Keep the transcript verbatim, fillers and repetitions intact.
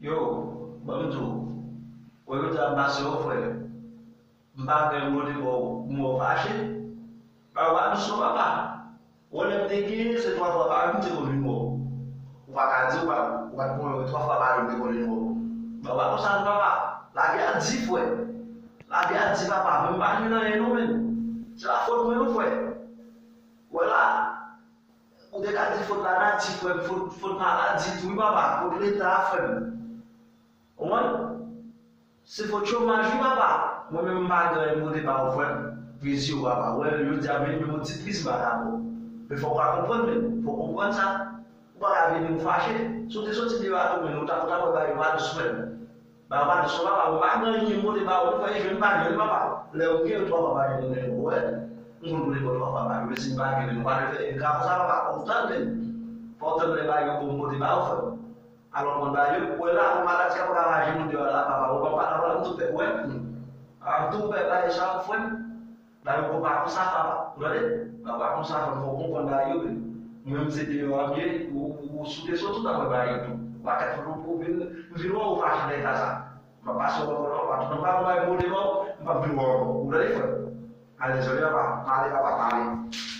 Yo, ban m di w, wè yo di a m pase yo frè. M pa gen mo de ba w, m wè w fache. Ba w pa dous non papa. Wè lè m te gen se twa fwa pa jou m te konn vin wè w. Ou pa ka di ou pa ou pa t konnen twa fwa pa jou m te konn vin wè w. Ba w pa konsa non papa. Lavi a di frè. Lavi a di papa, men m pa jwenn anyen non menm. Se pa fòt mwen non frè. Wè la, ou te ka di fòt lanati frè m, fòt, fòt maladi tou wi papa, fòt leta frè m. Ou konprann? Se fòt chomaj wi papa. Mwen menm m pa gen anyen m pote ba ou frè m. Plezi ou papa. Wè, yo di a men yon ti priz m pa ka ba w. Men fò w ka konprann men. Fò w konprann sa. Ou pa ka vini ou fache. Si w te soti deyò a tou men ou ta ou ta wè bagay yo pa dous frè m. Bagay yo pa dous non papa. Ou pa gen anyen m pote ba ou frè, jwenn pa jwenn papa. Lè ou gen yo twa papa jwenn ou men ou wè. M konn pote ba ou twa papa. Men si m pa gen men ou pa dwe fè engra konsa papa. Fò w tann men. Fò w tann lè bagay yo bon m pote ba ou frè m. Alò mwen ba yo, wè la, yon maladi k ap ravaje nou deyò la, papa, ou pa pale, m tou pè, wè, m tou pè bagay sa yo, frè m. Ba yo pa konsa, papa, ou tande? Ba pa konsa, frè m, fò w konprann bagay yo, men. Mwen menm se deyò a m ye, ou, ou, ou sou te sot, ou ta wè bagay yo tou. Ou pa kèt foto pou vin, m vin wè ou fache nan eta sa. M pa pase w ankò non, papa, tout moun pa wè bagay mode ba w, m pa vin wè w ankò. Ou tande, frè m? Alèz, papa, pale, papa, pale.